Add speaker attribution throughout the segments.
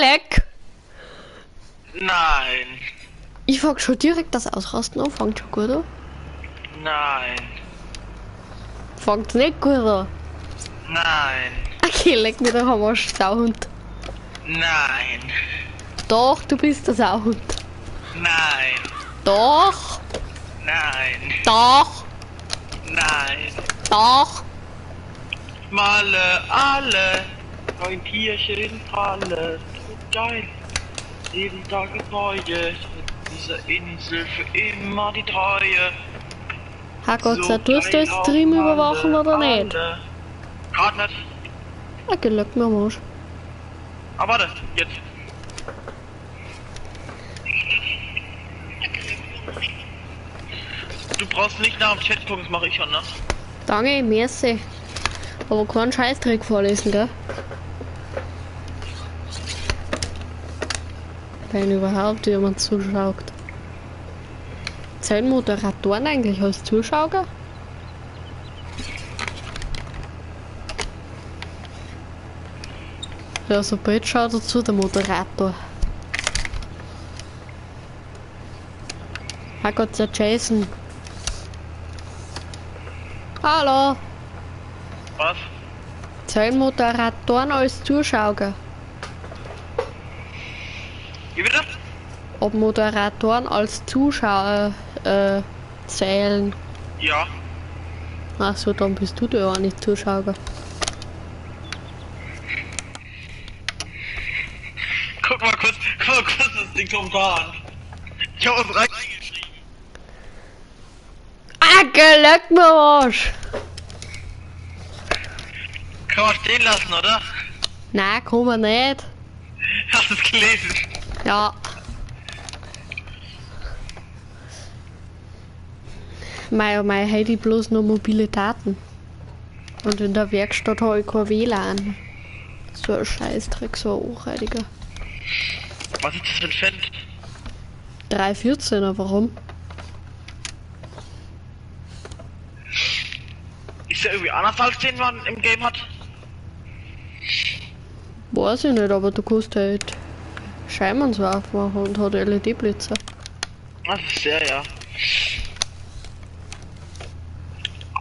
Speaker 1: leck!
Speaker 2: Nein.
Speaker 1: Ich fang schon direkt das Ausrasten an, fangt schon gut an.
Speaker 2: Nein.
Speaker 1: Fangt nicht gut an.
Speaker 2: Nein.
Speaker 1: Okay, leck mir doch am Arsch, Sauhund.
Speaker 2: Nein.
Speaker 1: Doch, du bist der Sauhund.
Speaker 2: Nein.
Speaker 1: Doch,
Speaker 2: Nein.
Speaker 1: doch,
Speaker 2: Nein.
Speaker 1: doch.
Speaker 2: Malle, alle. Neun Tierchen, alle. Geil. Jeden Tag ist Neues. Dieser Insel für immer die Treue.
Speaker 1: Herrgott,
Speaker 2: So
Speaker 1: so, tust du
Speaker 2: geil
Speaker 1: den Stream
Speaker 2: auf
Speaker 1: überwachen
Speaker 2: alle,
Speaker 1: oder nicht?
Speaker 2: alle. Grad nicht.
Speaker 1: Okay, leck mir am Arsch.
Speaker 2: Ah, warte, jetzt. Du brauchst nicht nach dem Chat gucken, das mache ich schon, ne?
Speaker 1: Danke, merci. Aber keinen Scheißdreck vorlesen, gell? Wenn überhaupt jemand zuschaut. Zählen Moderatoren eigentlich als Zuschauer? Ja, so bald schaut dazu der Moderator. Ah Gott, der Jason. Hallo!
Speaker 2: Was?
Speaker 1: Zählen Moderatoren als Zuschauer?
Speaker 2: Wie bitte?
Speaker 1: Ob Moderatoren als Zuschauer zählen?
Speaker 2: Ja.
Speaker 1: Ach so, dann bist du da ja auch nicht Zuschauer.
Speaker 2: Guck mal kurz das Ding Kommentar an. Ich hab was reingeschrieben.
Speaker 1: Ah, geleck mir am Arsch!
Speaker 2: Kann man stehen lassen, oder?
Speaker 1: Nein, kann man nicht.
Speaker 2: Hast du es gelesen?
Speaker 1: Ja. Mei, oh mei, hätte ich bloß noch mobile Daten. Und in der Werkstatt habe ich kein WLAN. So ein Scheißdreck, so ein Anreitiger.
Speaker 2: Was ist das für ein Fendt?
Speaker 1: 3,14er, warum?
Speaker 2: Ist der irgendwie anders als den man im Game hat?
Speaker 1: Weiß ich nicht, aber du kannst halt Scheiben so aufmachen und hat LED-Blitzer.
Speaker 2: Das ist sehr, ja.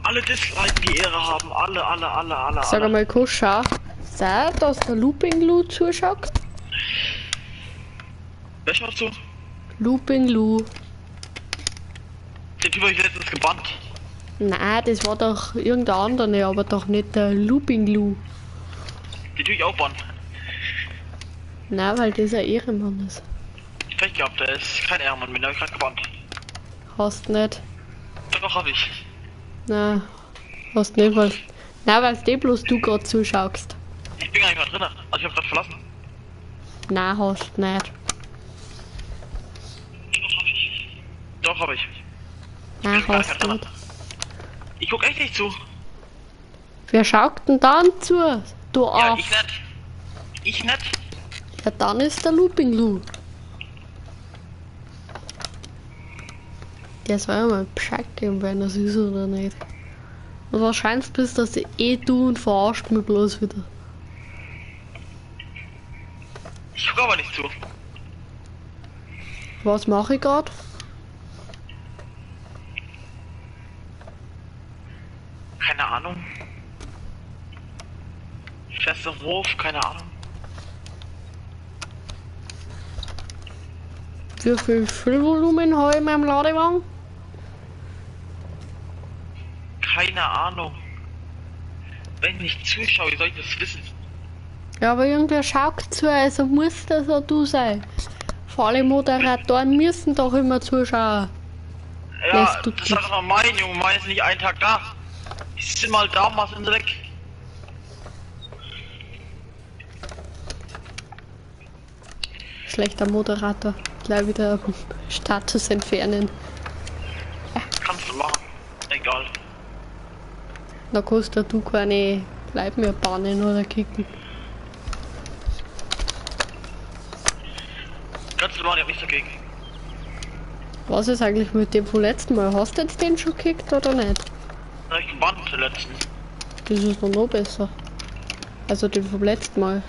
Speaker 2: Alle disliken, die Ehre haben. Alle, alle, alle, alle,
Speaker 1: Sag
Speaker 2: alle.
Speaker 1: einmal, kannst du schauen, sah, dass der Looping Lou zuschaut?
Speaker 2: Wer schaut zu?
Speaker 1: Looping Lou.
Speaker 2: Den Typ habe ich letztens gebannt.
Speaker 1: Nein, das war doch irgendein anderer, aber doch nicht der Looping Lou.
Speaker 2: Den tue ich auch bannen.
Speaker 1: Nein, weil das ein Ehrenmann ist.
Speaker 2: Pech gehabt, der ist kein Ehrenmann, den habe ich gerade gebannt.
Speaker 1: Hast nicht.
Speaker 2: Doch, hab ich.
Speaker 1: Nein, hast nicht, weil. Nein, weil eh bloß du gerade zuschaust.
Speaker 2: Ich bin gar nicht mehr drin. Also ich habe gerade verlassen.
Speaker 1: Nein, hast nicht.
Speaker 2: Doch, hab ich. Doch, hab ich.
Speaker 1: Nein,
Speaker 2: bin gar
Speaker 1: hast
Speaker 2: nicht mehr
Speaker 1: nicht.
Speaker 2: drin. Ich guck echt nicht zu.
Speaker 1: Wer schaut denn dann zu? Du
Speaker 2: Ja,
Speaker 1: Arsch.
Speaker 2: ich nicht. Ich nicht.
Speaker 1: Ja, dann ist der Looping Lou. Der soll ja mal Bescheid geben, wenn das ist oder nicht. Und wahrscheinlich bist das eh du und verarscht mich bloß wieder.
Speaker 2: Ich guck aber nicht zu.
Speaker 1: Was mache ich gerade?
Speaker 2: Keine Ahnung. Fester Hof, keine Ahnung.
Speaker 1: Wie viel Füllvolumen habe ich in meinem Ladewagen?
Speaker 2: Keine Ahnung. Wenn ich nicht zuschaue, wie soll ich das wissen?
Speaker 1: Ja, aber irgendwer schaut zu, also muss das auch du sein. Vor allem Moderatoren müssen doch immer zuschauen.
Speaker 2: Ja,
Speaker 1: Lässt du
Speaker 2: das
Speaker 1: dich.
Speaker 2: ist doch mal mein Junge. Mein ist nicht einen Tag da. Die sind mal da, mal sind sie weg.
Speaker 1: Schlechter Moderator. Gleich wieder Status entfernen.
Speaker 2: Kannst du machen. Egal.
Speaker 1: Da kannst ja du keine Leute mehr bannen oder kicken.
Speaker 2: Kannst du machen, ich hab nichts dagegen.
Speaker 1: Was ist eigentlich mit dem vom letzten Mal? Hast du jetzt den schon gekickt oder nicht?
Speaker 2: Da hab ich gebannt den letzten.
Speaker 1: Das ist noch besser. Also den vom letzten Mal.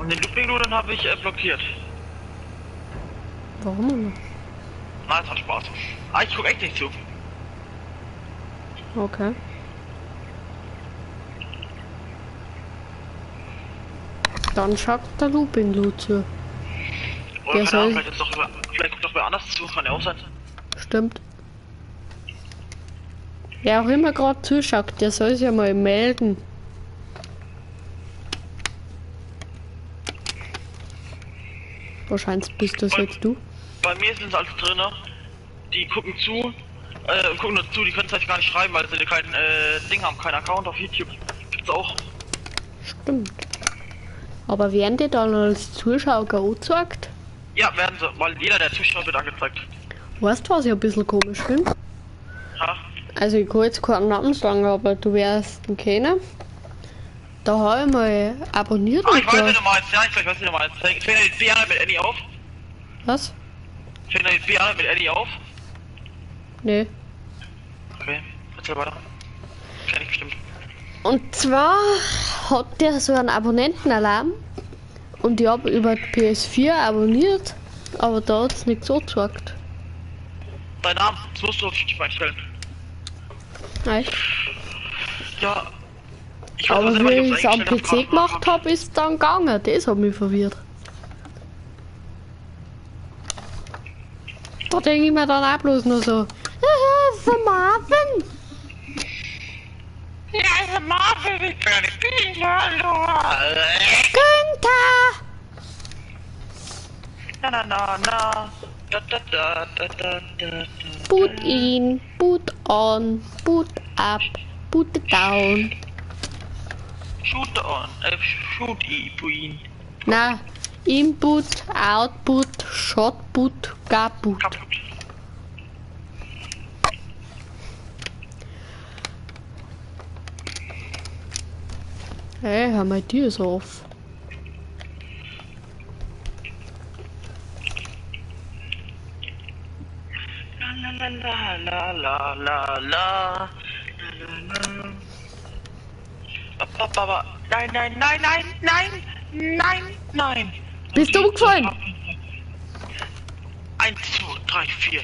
Speaker 2: Und den Looping Lu, habe ich blockiert.
Speaker 1: Warum?
Speaker 2: Na, das hat Spaß. Ah, ich guck echt nicht zu.
Speaker 1: Okay. Dann schaut der Looping Lu zu.
Speaker 2: Oder keine Ahnung, vielleicht, ist doch, vielleicht guckt doch wer anders zu, kann ja auch sein.
Speaker 1: Stimmt. Wer auch immer gerade zuschaut, der soll sich ja mal melden. Wahrscheinlich bist das jetzt du.
Speaker 2: Bei mir sind es alles drin, die gucken zu, gucken nur zu, die können es gar nicht schreiben, weil sie kein Ding haben, kein Account auf YouTube. Gibt's auch.
Speaker 1: Stimmt. Aber werden die dann als Zuschauer angezeigt?
Speaker 2: Ja, werden sie, weil jeder, der zuschaut, wird angezeigt.
Speaker 1: Weißt du, was ich ein bisschen komisch finde?
Speaker 2: Ha?
Speaker 1: Also ich kann jetzt keinen Namen sagen, aber du wirst ihn kennen. Da habe ich mal abonniert.
Speaker 2: Ah, ich weiß, wen du meinst. Ja, ich weiß, wen du meinst. Fängt er jetzt B an mit Annie auf?
Speaker 1: Was?
Speaker 2: Fängt er jetzt B an mit Annie auf?
Speaker 1: Nee.
Speaker 2: Okay, erzähl weiter. Kenn ich bestimmt.
Speaker 1: Und zwar hat der so einen Abonnentenalarm und ich habe über die PS4 abonniert, aber da hat es nichts angezeigt.
Speaker 2: Dein Name, das musst du auf YouTube einstellen.
Speaker 1: Echt?
Speaker 2: Ja. Ich weiß
Speaker 1: Aber
Speaker 2: selber
Speaker 1: wie
Speaker 2: nicht,
Speaker 1: ich es
Speaker 2: ob's
Speaker 1: am
Speaker 2: eingestellt
Speaker 1: PC
Speaker 2: hab,
Speaker 1: gemacht habe, ist es dann gegangen. Das hat mich verwirrt. Da denke ich mir dann auch bloß nur so, das ist der Marvin.
Speaker 2: Ja, ist der Marvin, ich bin eine Biene, hallo.
Speaker 1: Günther!
Speaker 2: Na na na na. Da, da, da, da, da, da.
Speaker 1: Boot in, boot on, boot up, boot down.
Speaker 2: Shoot on, shoot in.
Speaker 1: Na, Input, Output, Shotput, Kaput.
Speaker 2: Kaputt.
Speaker 1: Hey, hör mal die ist auf.
Speaker 2: La la la la la la la la. Nein, nein, nein, nein, nein, nein, nein.
Speaker 1: Bist du umgefallen?
Speaker 2: 1, 2, 3, 4.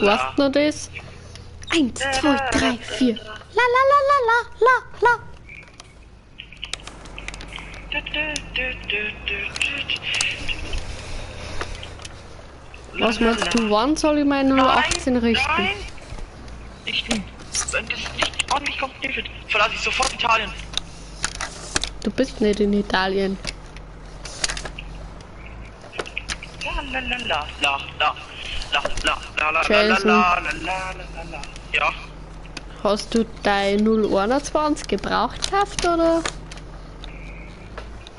Speaker 1: Weißt du noch das? 1, 2, 3, 4. La la la la la la la. Was meinst du, wann soll ich meine 018 richten?
Speaker 2: Nein! Nicht, wenn das nicht ordentlich kommt, verlasse ich sofort Italien.
Speaker 1: Du bist nicht in Italien.
Speaker 2: La la la la la la la la la
Speaker 1: Jason.
Speaker 2: La la la la la. Ja.
Speaker 1: Hast du dein 021 gebraucht gehabt, oder?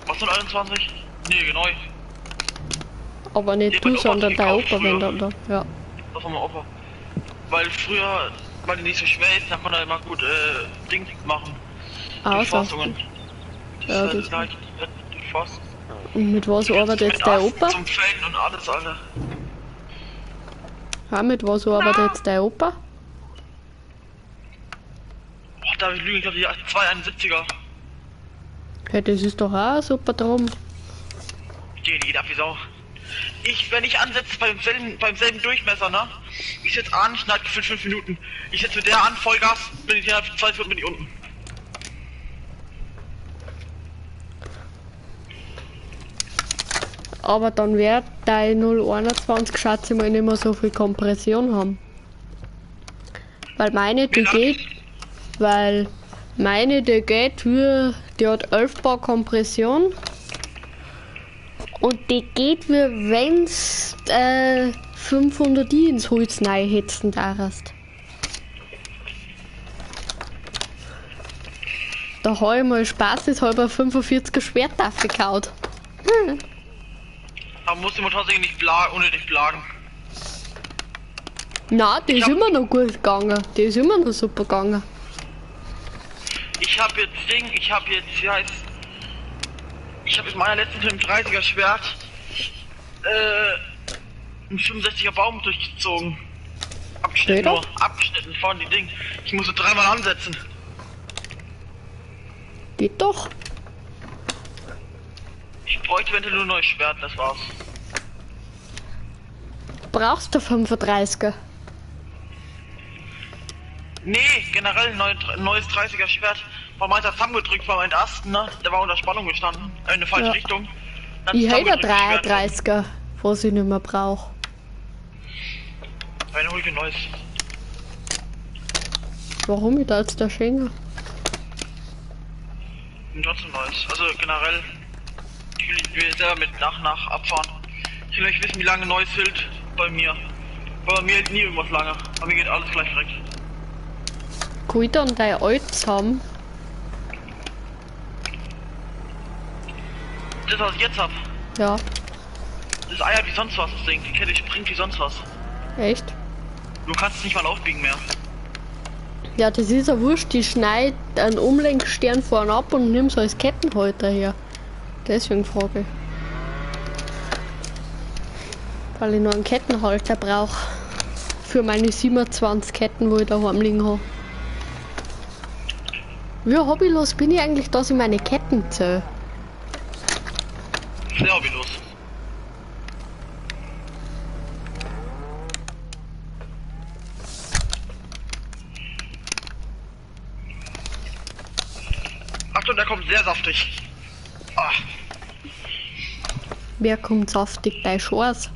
Speaker 2: Was 021? Nee, genau.
Speaker 1: Aber nicht
Speaker 2: Ja,
Speaker 1: du,
Speaker 2: mein Opa
Speaker 1: sondern
Speaker 2: hat
Speaker 1: dein
Speaker 2: gekauft
Speaker 1: Opa, wenn
Speaker 2: früher.
Speaker 1: dann da. Ja.
Speaker 2: Das war mein Opa. Weil früher, weil die nicht so schwer ist, dann konnte er immer gut Ding machen.
Speaker 1: Durchforstungen.
Speaker 2: Ja,
Speaker 1: Ja, das-
Speaker 2: leicht durchforsten.
Speaker 1: Und mit was arbeitet jetzt dein
Speaker 2: Mit
Speaker 1: Opa?
Speaker 2: Zum Fällen und alles, Alter.
Speaker 1: Ja, mit was arbeitet jetzt dein Opa?
Speaker 2: Oh, darf ich lügen? Ich glaube, die 271er.
Speaker 1: Hey, das ist doch auch super drum.
Speaker 2: Die geht ab wie Sau. Ich, wenn ich ansetze beim selben Durchmesser, ne? Ich setze an, schneid gefühlt 5 Minuten. Ich setze mit der an, Vollgas, bin ich innerhalb 2 Sekunden bin ich unten.
Speaker 1: Aber dann wird dein 021, schätze ich mal, nicht mehr so viel Kompression haben. Weil meine, die geht, weil meine, die geht für, die hat 11 Bar Kompression. Und die geht für, wenn's 500 i ins Holz reinhetzen darfst. Da hab ich mal spaßeshalber 45er Schwertaffe gehauen. Hm.
Speaker 2: Man muss die Motorsäge nicht unnötig plagen.
Speaker 1: Na, die ist immer noch gut gegangen. Die ist immer noch super gegangen.
Speaker 2: Ich hab jetzt Ding, ich hab jetzt, wie heißt, ich hab jetzt meiner letzten 35er Schwert, Ein 65er Baum durchgezogen. Abgeschnitten
Speaker 1: Später?
Speaker 2: nur. Abgeschnitten von die Ding. Ich musste dreimal ansetzen.
Speaker 1: Geht doch.
Speaker 2: Ich bräuchte eventuell nur ein neues Schwert, das war's.
Speaker 1: Brauchst du 35er?
Speaker 2: Nee, generell ein neues 30er Schwert. War meins hat zusammengedrückt beim Entasten, ne? Der war unter Spannung gestanden. In eine falsche
Speaker 1: Ja.
Speaker 2: Richtung. Dann
Speaker 1: Ich hätte
Speaker 2: zusammengedrückt, das Schwert.
Speaker 1: 33er, was ich nicht mehr brauche.
Speaker 2: Dann hol ich ein neues.
Speaker 1: Warum ich da jetzt der Schenker?
Speaker 2: Und trotzdem neues. Also generell, ich will selber mit nach abfahren. Ich will nicht wissen, wie lange neues hält bei mir. Weil bei mir hält nie irgendwas lange. Bei mir geht alles gleich direkt.
Speaker 1: Kann ich dann dein altes haben?
Speaker 2: Das, was ich jetzt hab,
Speaker 1: Ja,
Speaker 2: das eiert wie sonst was, das Ding. Die Kette springt wie sonst was.
Speaker 1: echt?
Speaker 2: Du kannst es nicht mal aufbiegen mehr.
Speaker 1: Ja, das ist ja wurscht. Die schneidet einen Umlenkstern vorne ab und nimm's als Kettenhalter her. Deswegen frage ich. Weil ich nur einen Kettenhalter brauche. Für meine 27 Ketten, wo ich daheim liegen habe. Wie hobbylos bin ich eigentlich, dass ich meine Ketten zähle?
Speaker 2: Sehr hobbylos. Achtung, der kommt sehr saftig. Ah,
Speaker 1: Wer kommt saftig bei Schors?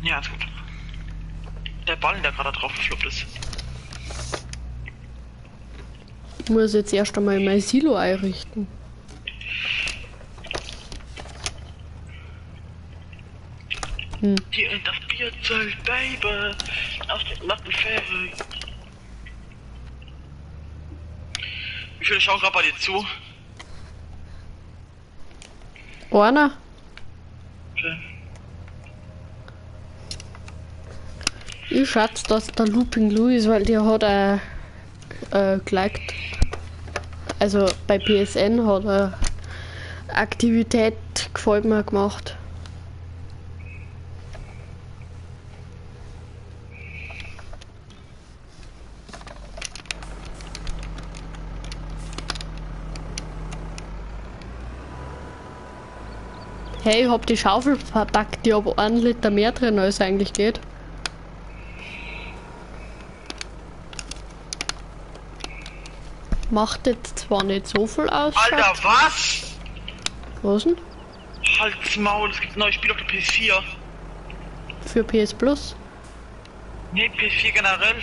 Speaker 2: ja, ist gut. Der Ballen, der gerade drauf gefluppt ist.
Speaker 1: Ich muss jetzt erst einmal mein Silo einrichten.
Speaker 2: Hier in das Bierzelt, Baby. Auf den Latten verrückt. Wie viele schauen gerade bei dir zu?
Speaker 1: Einer?
Speaker 2: Okay.
Speaker 1: Ich schätze, dass der Looping Louis, weil der hat geliked. Also bei PSN hat er Aktivität gefällt mir gemacht. Hey, ich hab die Schaufel verpackt, die hab einen Liter mehr drin, als eigentlich geht. Macht jetzt zwar nicht so viel aus.
Speaker 2: Alter,
Speaker 1: Schatz.
Speaker 2: was?
Speaker 1: Was denn?
Speaker 2: Halt's Maul, es gibt ein neues Spiel auf der PS4.
Speaker 1: Für PS Plus?
Speaker 2: Nee, PS4 generell.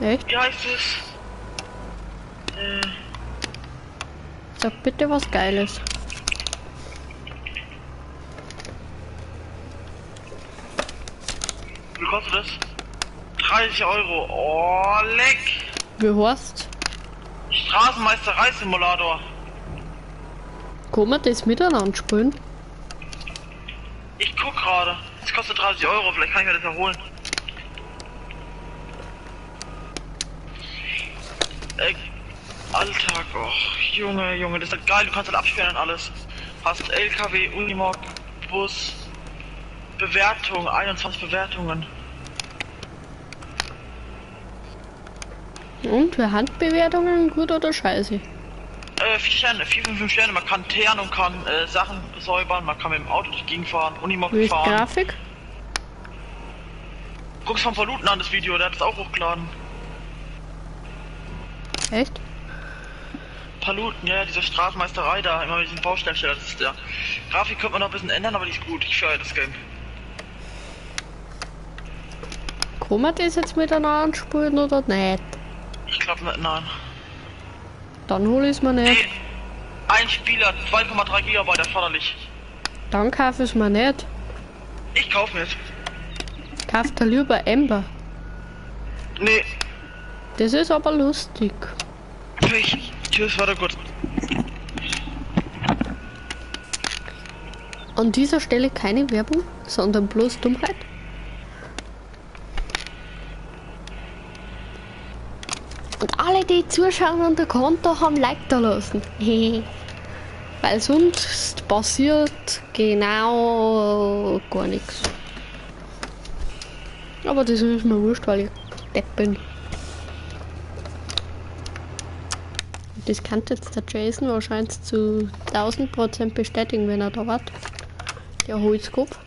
Speaker 1: Echt?
Speaker 2: Wie heißt es?
Speaker 1: Sag bitte was Geiles.
Speaker 2: Wie kostet das? 30 Euro. Oh, leck.
Speaker 1: Wie heißt's?
Speaker 2: Straßenmeisterei-Simulator.
Speaker 1: Kann man das miteinander spielen?
Speaker 2: Ich guck gerade. Es kostet 30 Euro, vielleicht kann ich mir das erholen. Alltag, och, Junge, Junge, das ist halt geil, du kannst halt absperren und alles. Hast LKW, Unimog, Bus, Bewertung, 21 Bewertungen.
Speaker 1: Und für Handbewertungen gut oder scheiße?
Speaker 2: 4 Sterne, 4 von 5 Sterne, man kann teeren und kann Sachen säubern, man kann mit dem Auto durch die Gegend fahren, Unimog
Speaker 1: Wie ist
Speaker 2: fahren.
Speaker 1: Grafik?
Speaker 2: Guck's vom Paluten an, das Video, der hat es auch hochgeladen.
Speaker 1: Echt?
Speaker 2: Paluten, ja, ja, diese Straßenmeisterei da, immer mit diesem Baustellensteller, das ist der. Grafik könnte man noch ein bisschen ändern, aber die ist gut. Ich feiere das Game.
Speaker 1: Kann man das jetzt miteinander spielen oder nicht?
Speaker 2: Ich glaube nicht, nein.
Speaker 1: Dann hol ich's mir nicht.
Speaker 2: Nee, ein Spieler, 2,3 Gigabyte erforderlich.
Speaker 1: Dann kauf ich's mir nicht.
Speaker 2: Ich kauf mir es.
Speaker 1: Kauf dir lieber Ember.
Speaker 2: Nee,
Speaker 1: Das ist aber lustig.
Speaker 2: ich. Tschüss, warte kurz.
Speaker 1: An dieser Stelle keine Werbung, sondern bloß Dummheit. Und alle, die zuschauen und ein Konto haben, Like da lassen. Weil sonst passiert genau gar nichts. Aber das ist mir wurscht, weil ich Depp bin. Und das kann jetzt der Jason wahrscheinlich zu 1000% bestätigen, wenn er da war. Der Holzkopf.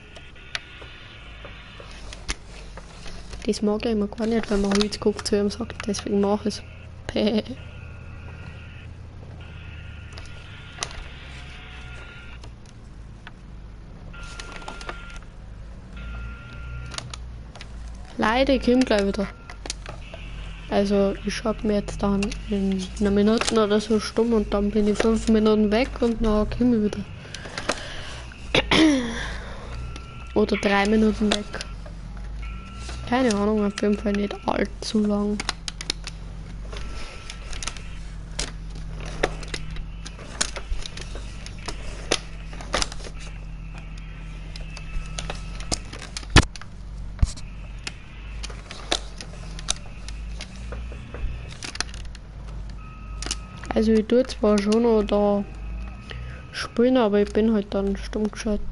Speaker 1: Das mag er immer gar nicht, wenn man Holzkopf zu ihm sagt, deswegen mache ich es. Leider, ich komme gleich wieder. Also ich schalte mir jetzt dann in einer Minute oder so stumm und dann bin ich 5 Minuten weg und dann komme ich wieder. Oder 3 Minuten weg. Keine Ahnung, auf jeden Fall nicht allzu lang. Also ich tue zwar schon noch da spielen, aber ich bin halt dann stumm geschaltet.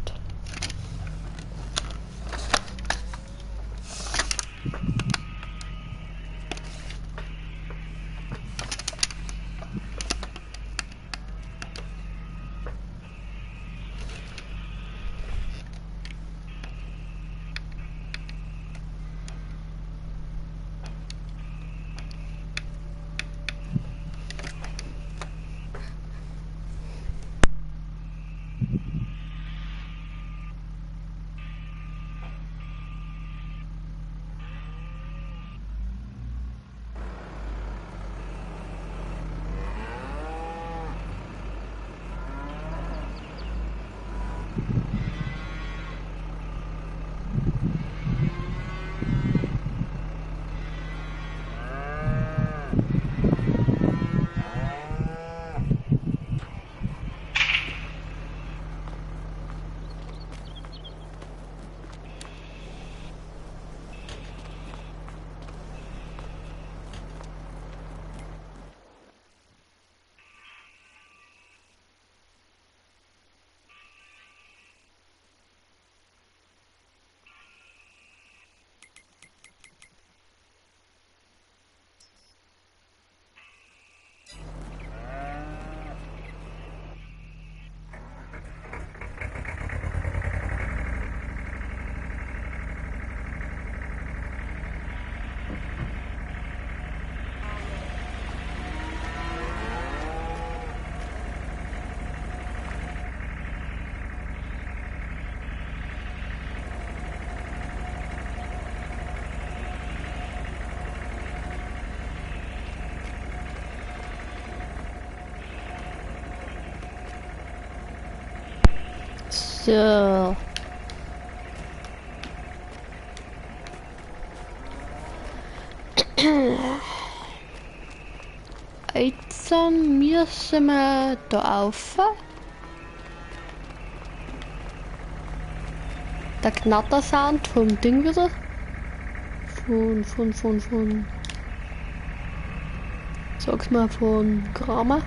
Speaker 1: So. Jetzt müssen wir da auf. Der Knattersound vom Ding wieder. Von. Sag's mal, von Kramer.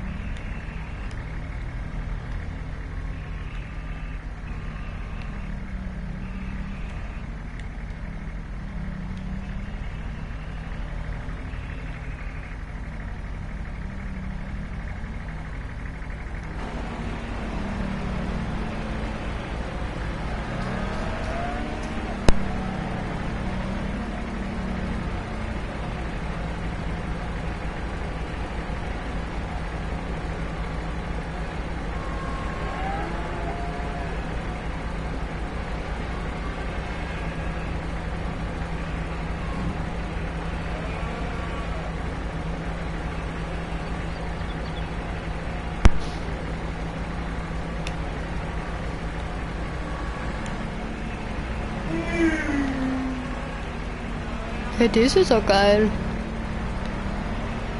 Speaker 1: Hey, das ist auch geil.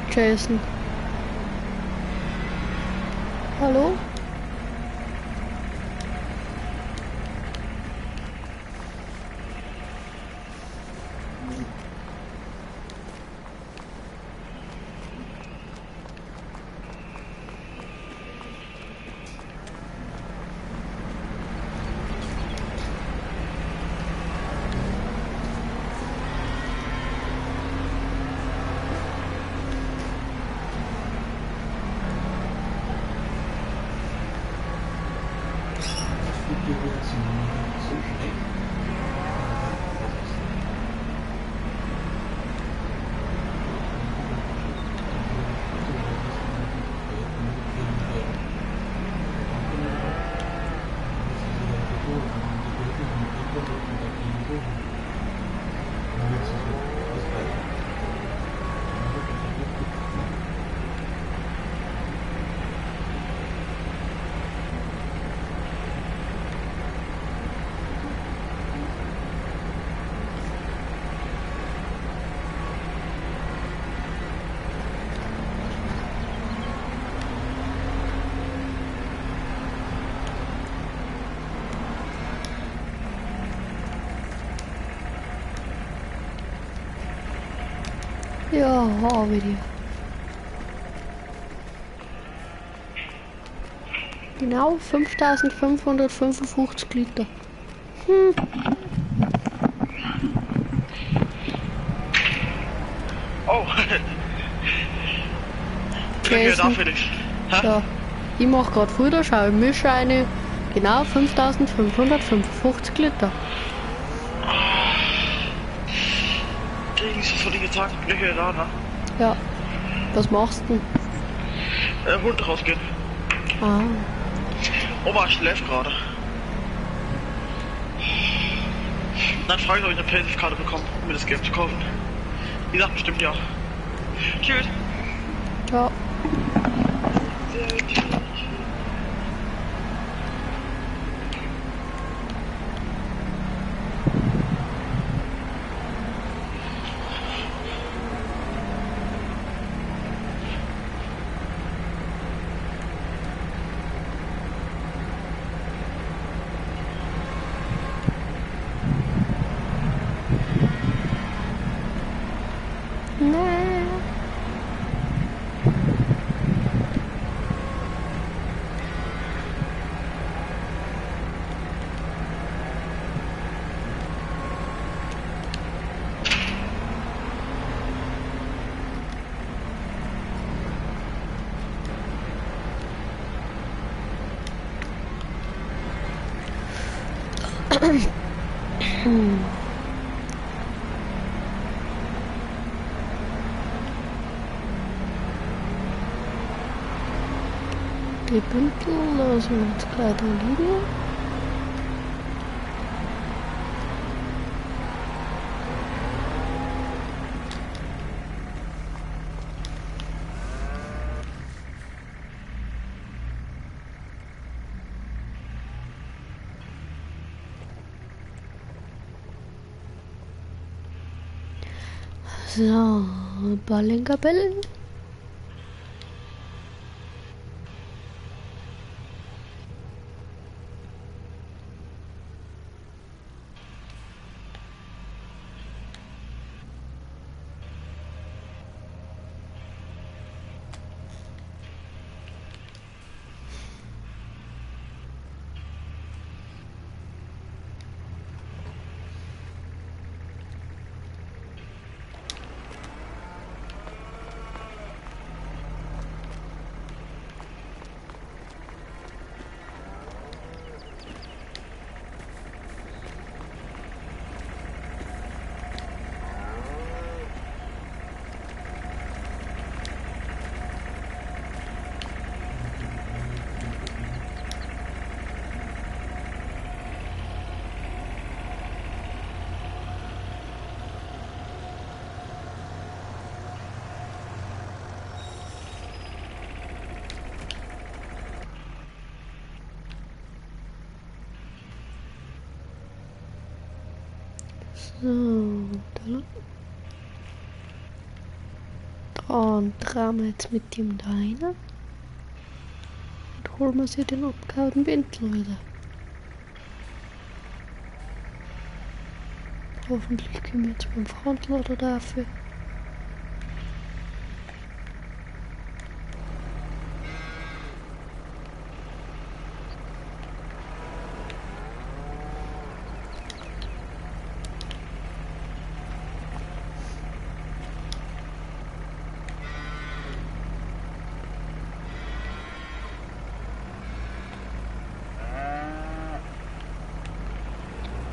Speaker 1: Jason. Hallo? Ja, wieder. Genau 5555 Liter.
Speaker 2: Oh. Bin wieder da, Felix. Hä?
Speaker 1: Ja. Ich mach grad Futter, schau im Misch eine. Genau 5555 Liter.
Speaker 2: Dings, was wollte ich jetzt sagen? Bin wieder da, ne?
Speaker 1: Ja. Was machst du denn?
Speaker 2: Hund rausgehen.
Speaker 1: Ah.
Speaker 2: Oma schläft gerade. Dann frage ich, ob ich eine PS-Karte bekomme, um mir das Game zu kaufen. Die sagt bestimmt ja. Tschüss.
Speaker 1: Ciao. Nee. Die Bündel lassen wir jetzt gleich da liegen. So, Ballenkapelle. So, da lang. Dann drehen wir jetzt mit dem da rein. Und holen wir sich den abgehauten Bindel wieder. Hoffentlich können wir jetzt mit dem Frontlader dafür.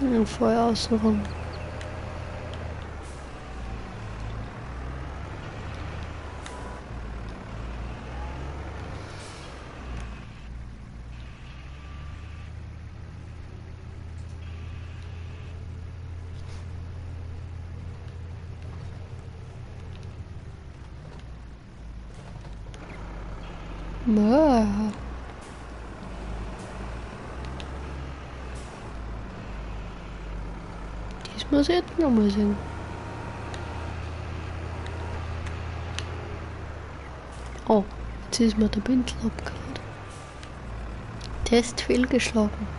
Speaker 1: Ja, vorher außen rum. Mö. Das muss ich jetzt nochmal sehen. Oh, jetzt ist mir der Pinsel abgefallen. Test fehlgeschlagen.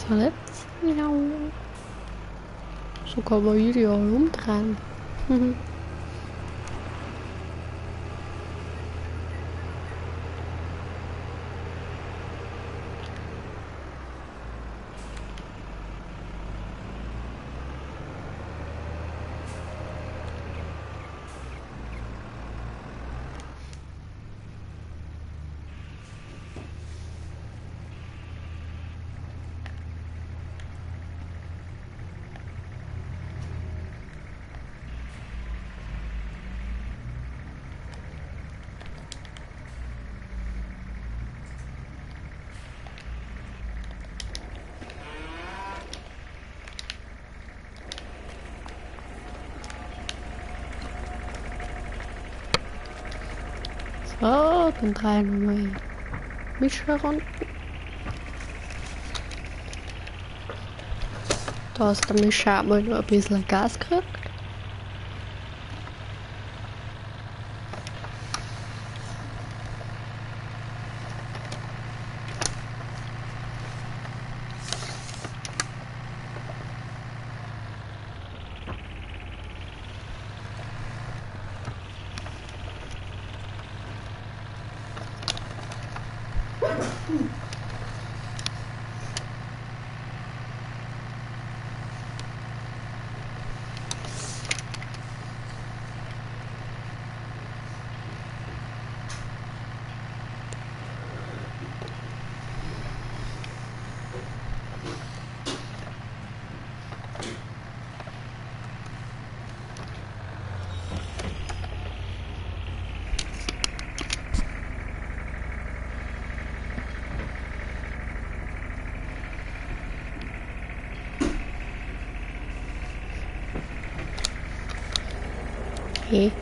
Speaker 1: So, jetzt. So kann man ideal umdrehen. So, dann drehen wir mal Mischer runter. Da ist der Mischer auch mal noch ein bisschen Gas gekriegt. Okay.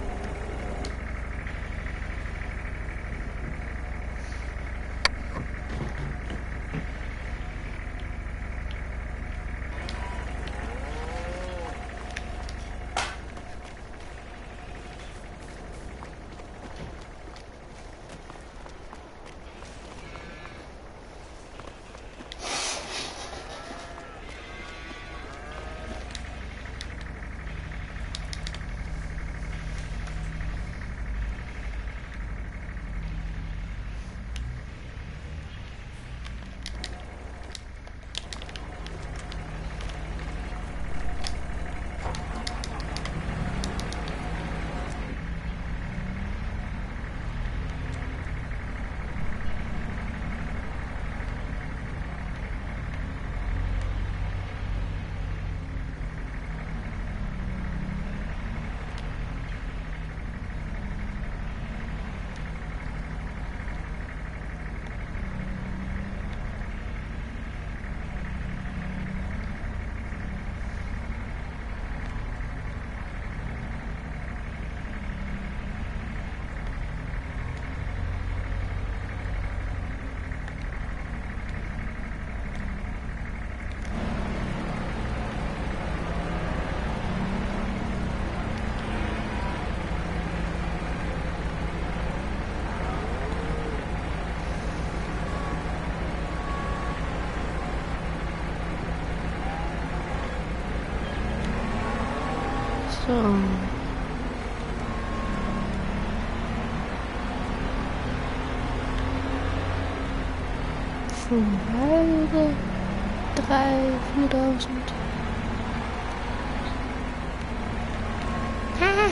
Speaker 1: So. 2, 3, 4.000. Ah.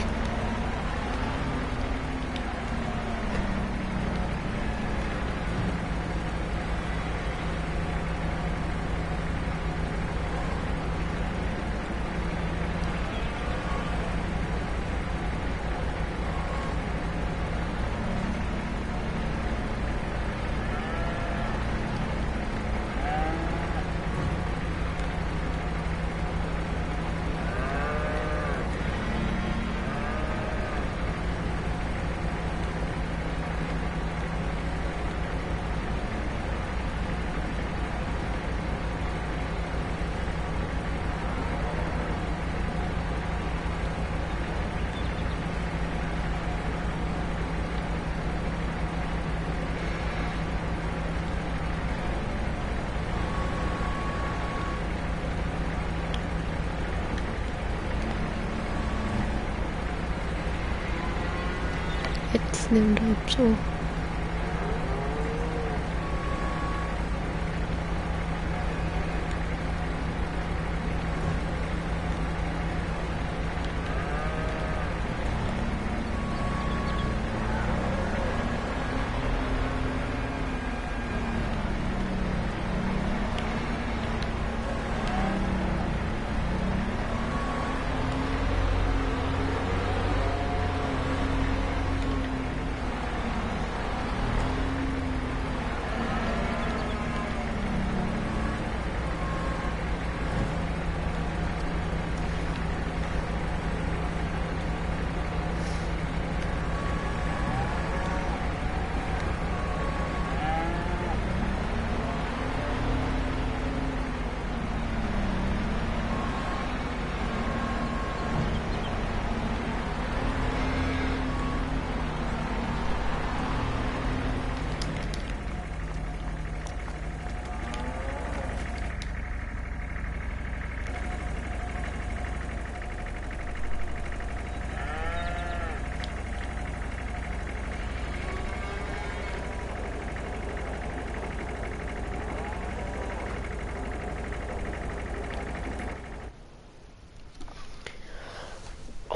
Speaker 1: Das nimmt ab so.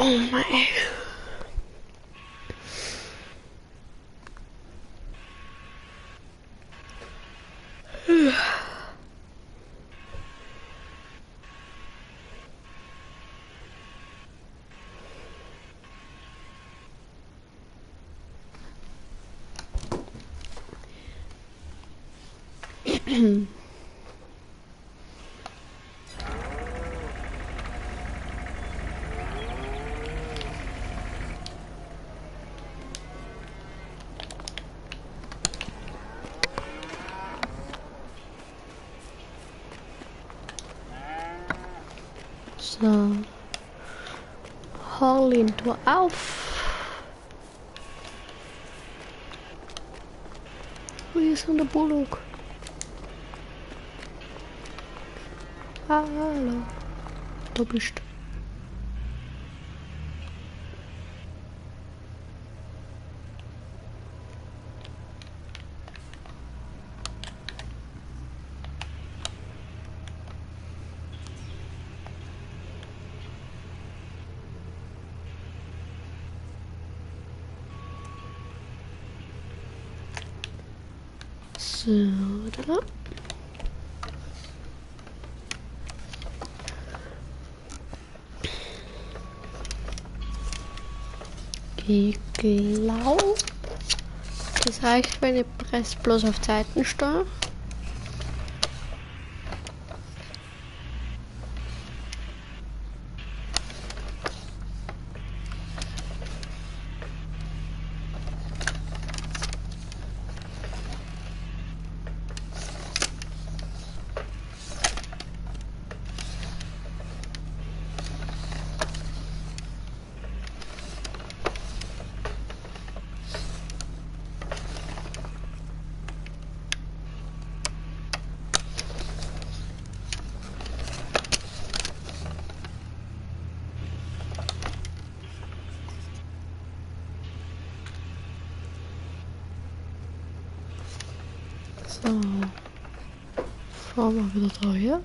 Speaker 1: Oh my. So. Harlin, tu auf. Wo ist denn der Bullock? Hallo. Da bist du. So, da. Ich glaube, das reicht, wenn ich presse bloß auf Zeitensteuer. So, fahren wir wieder da her.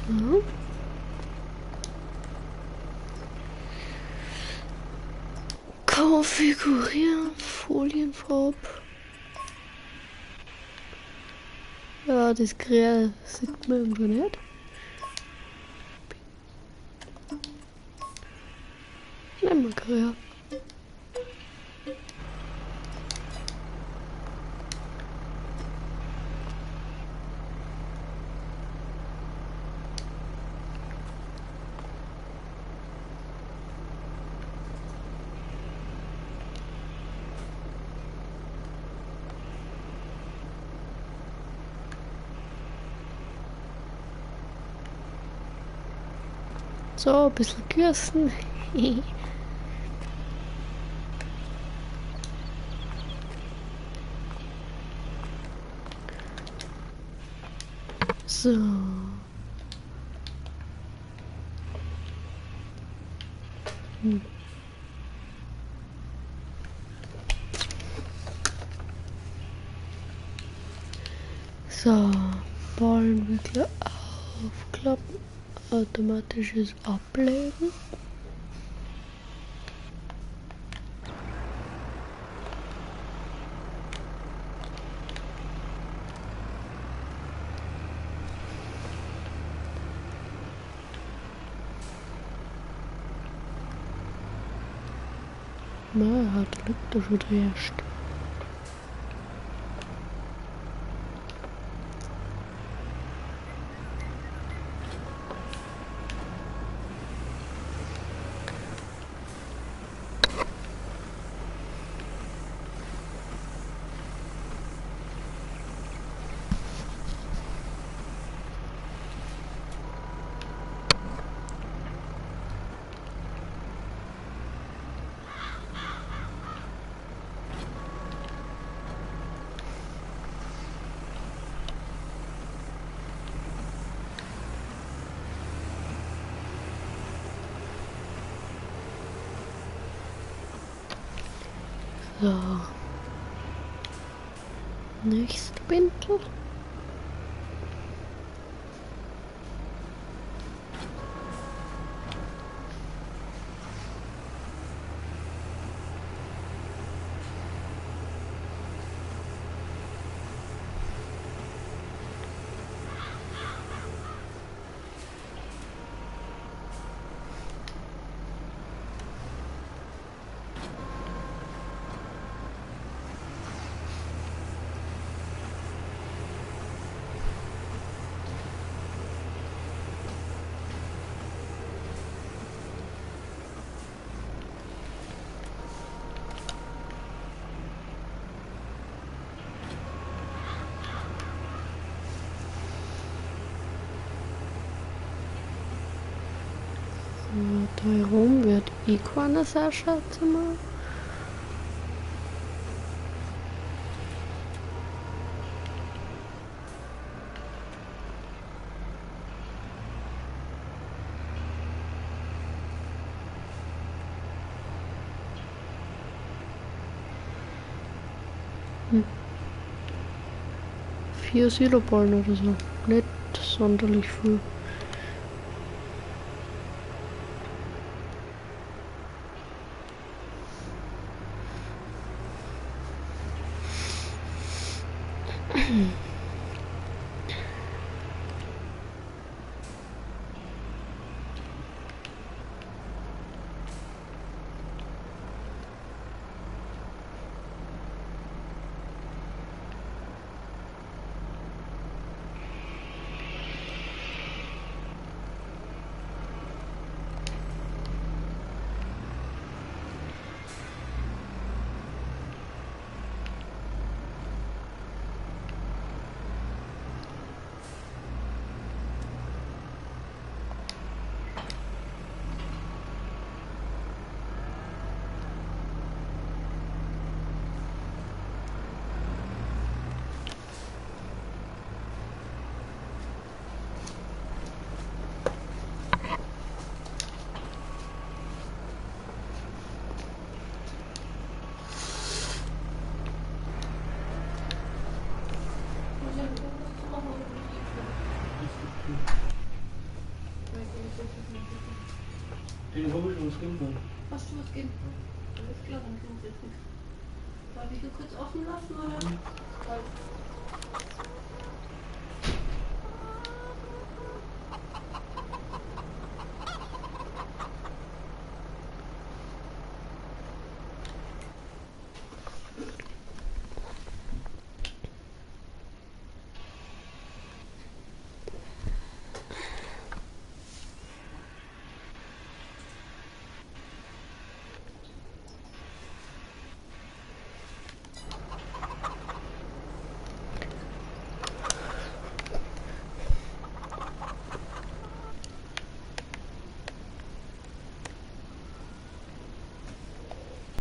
Speaker 1: So. Konfigurieren, Folienfarbe. Ja, das Grell sieht man irgendwo nicht. Nehmen wir Grell. So, ein bisschen Kürzen. So. So, Ballenwickler aufklappen, automatisches Ablegen. Na, da liegt er schon der erste. So. Nächste Bindel. So, da herum wird eh keiner sein, schätze mal. Hm. 4 Siloballen oder so. Nicht sonderlich viel.
Speaker 3: Den habe ich schon was gegeben.
Speaker 1: Hast du was gegeben? Alles klar, dann kriegen sie jetzt nichts. Darf ich hier kurz offen lassen, oder? Mhm.